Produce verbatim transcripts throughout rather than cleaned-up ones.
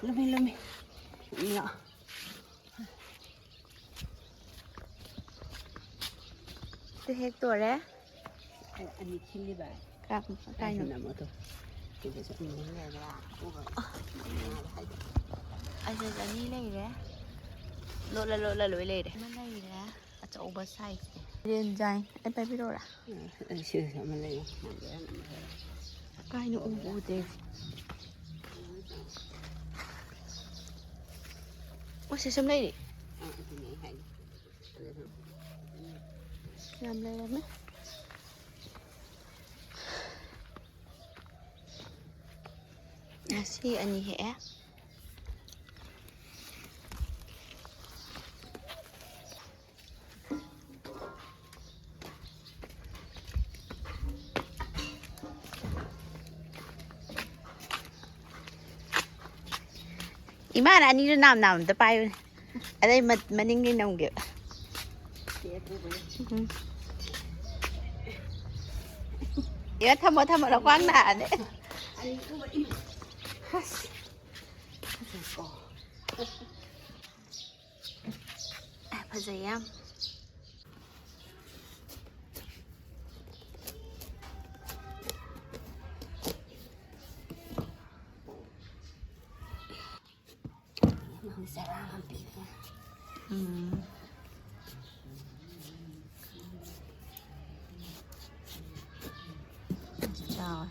ꯂꯨꯝꯃꯤ, ꯂꯨꯝꯃꯤ꯫ ꯂꯥꯛꯑꯣ꯫ ꯁꯤ ꯍꯦꯛꯇꯣꯔꯦ꯫ ꯑꯅꯤ ꯈꯤꯜꯂꯤꯕ꯫ ꯀꯥꯏꯅꯣ? ꯀꯥꯏꯗꯅꯣ ꯑꯃꯗꯣ? ꯁꯤꯗꯁꯨ ꯑꯅꯤ ꯂꯩꯔꯦ꯫ ꯑꯗꯨꯒ ꯑꯩꯁꯦ ꯑꯅꯤ ꯂꯩꯔꯦ꯫ ꯂꯣꯠꯂ ꯂꯣꯠꯂ ꯂꯣꯏ ꯂꯩꯔꯦ꯫ ꯑꯃ ꯂꯩꯔꯦ꯫ ꯑꯆꯧꯕ size ꯁꯦ꯫ ꯔꯦꯟꯖꯥꯏ꯫ ꯑꯩ ꯄꯥꯏꯕꯤꯔꯛꯑꯣꯔꯥ? ꯑ, ꯁꯤꯗꯁꯨ ꯑꯃ ꯂꯩꯔꯦ꯫ ꯀꯥꯏꯅꯣ? ꯎꯕꯨ ꯎꯗꯦ꯫ ꯑꯣ, ꯁꯤ ꯁꯨꯝ ꯂꯩꯔꯤ꯫ ꯑ, ꯑꯗꯨꯅꯦ ꯑꯩ ꯍꯥꯏꯗꯣ꯫ ꯌꯥꯝ ꯂꯩꯔꯝꯃꯦ꯫ ꯉꯁꯤ ꯑꯅꯤ ꯍꯦꯛꯑꯦ꯫ ꯏꯃꯥꯅ ꯑꯅꯤꯗꯨ ꯅꯥꯝ ꯅꯥꯝ ꯑꯝꯇ ꯄꯥꯏꯌꯨꯅꯦ꯫ ꯑꯗꯩ ꯃ-, ꯃꯅꯤꯡꯗꯩ ꯅꯝꯒꯦꯕ꯫ ꯎꯝ꯫ ꯏꯃꯥ, ꯊꯝꯃꯣ, ꯊꯝꯃꯣ, ꯅꯈ꯭ꯋꯥꯡ ꯅꯥꯅꯤ꯫ ꯑꯁ꯫ ꯐꯖꯩ ꯌꯥꯝ꯫ ꯎꯝ꯫ ꯆꯥꯎꯋꯦ꯫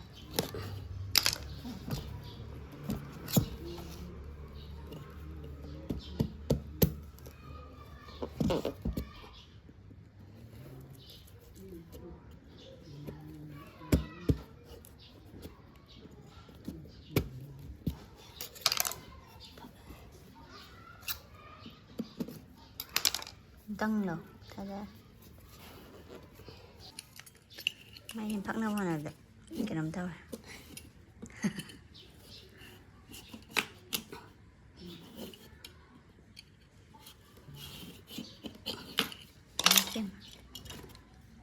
ꯗꯪ ꯂꯥꯎ ꯊꯥꯖꯔꯦ꯫ ꯃꯥꯏ ꯌꯥꯝ ꯊꯛꯅꯕ ꯍꯣꯠꯅꯕꯗ ꯀꯩꯅꯣꯝ ꯇꯧꯔꯦ꯫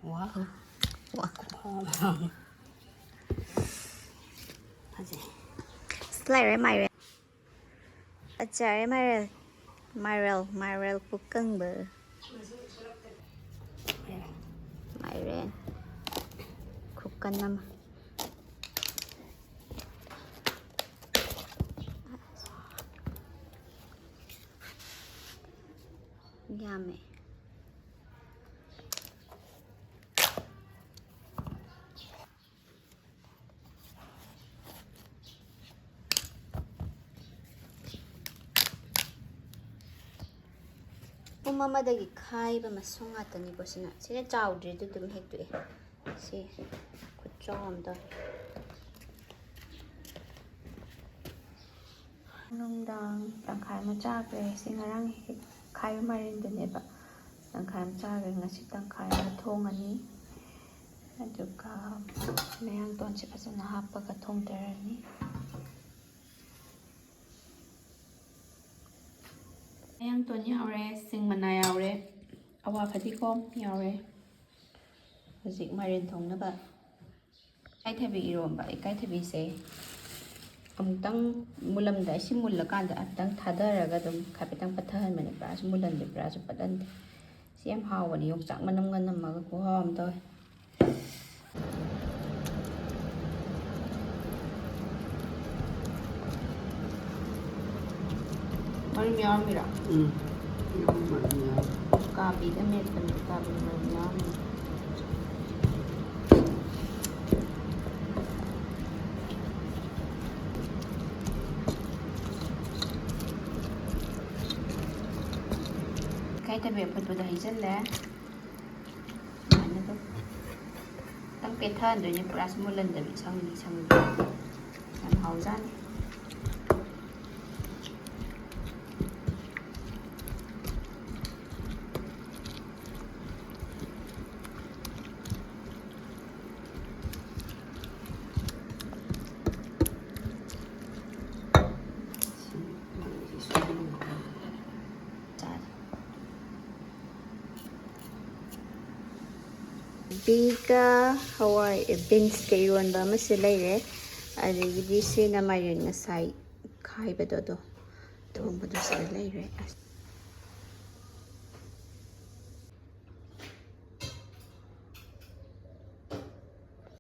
ꯋꯥ꯫ ꯋꯥ꯫ ꯐꯖꯩ꯫ ꯑꯁ, ꯂꯩꯔꯦ ꯃꯥꯏꯔꯦꯟ꯫ ꯑꯆꯥꯔ ꯃꯥꯏꯔꯦꯜ, ꯃꯥꯏꯔꯦꯜ, ꯃꯥꯏꯔꯦꯜ ꯄꯨꯀꯪꯕ꯫ ꯃꯥꯏꯔꯦꯟ ꯈꯨꯀꯟ ꯑꯃ꯫ ꯌꯥꯝꯃꯦ꯫ ꯄꯨꯝ ꯑꯃꯗꯒꯤ ꯈꯥꯏꯕ ꯃꯁꯨꯡ ꯉꯥꯛꯇꯅꯤꯀꯣ ꯁꯤꯅ꯫ ꯁꯤꯅ ꯆꯥꯎꯗ꯭ꯔꯤꯗꯨ ꯑꯗꯨꯝ ꯍꯦꯛꯇꯣꯛꯑꯦ꯫ ꯁꯤ ꯈꯨꯠꯆꯥꯎ ꯑꯃ ꯇꯧꯋꯦ꯫ ꯅꯨꯡꯗꯥꯡ ꯇꯪꯈꯥꯏ ꯑꯃ ꯆꯥꯈ꯭ꯔꯦ꯫ ꯁꯤ ꯉꯔꯥꯡ ꯍꯦꯛ ꯈꯥꯏꯕ ꯃꯥꯏꯔꯦꯟꯗꯨꯅꯦꯕ꯫ ꯇꯪꯈꯥꯏ ꯑꯃ ꯆꯥꯈ꯭ꯔꯦ꯫ ꯉꯁꯤ ꯇꯪꯈꯥꯏ ꯑꯃ ꯊꯣꯡꯉꯅꯤ꯫ ꯑꯗꯨꯒ ꯃꯌꯥꯡꯇꯣꯟꯁꯦ ꯐꯖꯅ ꯍꯥꯞꯄꯒ ꯊꯣꯡꯗꯔꯅꯤ꯫ ꯃꯌꯥꯡꯇꯣꯟ ꯌꯥꯎꯔꯦ, ꯁꯤꯡ ꯃꯅꯥ ꯌꯥꯎꯔꯦ, ꯑꯋꯥ ꯐꯗꯤꯒꯣꯝ ꯌꯥꯎꯔꯦ꯫ ꯍꯧꯖꯤꯛ ꯃꯥꯏꯔꯦꯟ ꯊꯣꯡꯅꯕ ꯏꯀꯥꯏꯊꯕꯤ ꯏꯔꯣꯝꯕ꯫ ꯏꯀꯥꯏꯊꯕꯤꯁꯦ ꯑꯃꯨꯛꯇꯪ ꯃꯨꯜꯂꯝꯗꯥꯏ, ꯁꯤ ꯃꯨꯜꯂꯀꯥꯟꯗ ꯑꯃꯨꯛꯇꯪ ꯊꯥꯗꯔꯒ ꯑꯗꯨꯝ ꯍꯥꯏꯐꯦꯠꯇꯪ ꯄꯠꯊꯍꯟꯕꯅꯦ꯫ ꯄꯨꯔꯥꯁꯨ ꯃꯨꯜꯍꯟꯗꯦ, ꯄꯨꯔꯥꯁꯨ ꯄꯠꯍꯟꯗꯦ꯫ ꯁꯤ ꯌꯥꯝ ꯍꯥꯎꯕꯅꯦ, ꯌꯣꯡꯆꯥꯛ ꯃꯅꯝꯒ ꯅꯝꯃꯒ ꯈꯨꯍꯥꯎ ꯑꯃ ꯇꯧꯋꯦ꯫ ꯃꯔꯨꯝ ꯌꯥꯎꯔꯝꯃꯤꯔꯣ? ꯎꯝ꯫ ꯌꯥꯎꯔꯝꯃꯤ, ꯃꯔꯨꯝ ꯌꯥꯎꯔꯝꯃꯤ꯫ ꯀꯥꯕꯤꯗ ꯃꯦꯠꯄꯅꯦ, ꯀꯥꯕꯤ ꯃꯔꯨꯝ ꯌꯥꯎꯔꯝꯃꯤ꯫ ꯏꯀꯥꯏꯊꯕꯤ ꯑꯐꯨꯠꯄꯗꯣ ꯍꯩꯖꯤꯜꯂꯦ꯫ ꯁꯨꯃꯥꯏꯅ ꯑꯗꯨꯝ ꯈꯤꯇꯪ ꯄꯦꯠꯊꯍꯟꯗꯣꯏꯅꯦ, ꯄꯨꯔꯥꯁꯨ ꯃꯨꯜꯍꯟꯗꯕꯤ, ꯁꯪꯂꯤ ꯁꯪꯂꯤ꯫ ꯌꯥꯝ ꯍꯥꯎꯖꯥꯠꯅꯤ꯫ ꯀꯣꯕꯤꯒ ꯍꯋꯥꯏ, ꯕꯤꯟꯁꯀ ꯏꯔꯣꯟꯕ ꯑꯃꯁꯨ ꯂꯩꯔꯦ꯫ ꯑꯗꯒꯤꯗꯤ ꯁꯤꯅ ꯃꯥꯏꯔꯦꯟ ꯉꯁꯥꯏ ꯈꯥꯏꯕꯗꯣ, ꯑꯗꯣ ꯊꯣꯡꯕꯗꯨ ꯁꯤꯗ ꯂꯩꯔꯦ꯫ ꯑꯁ,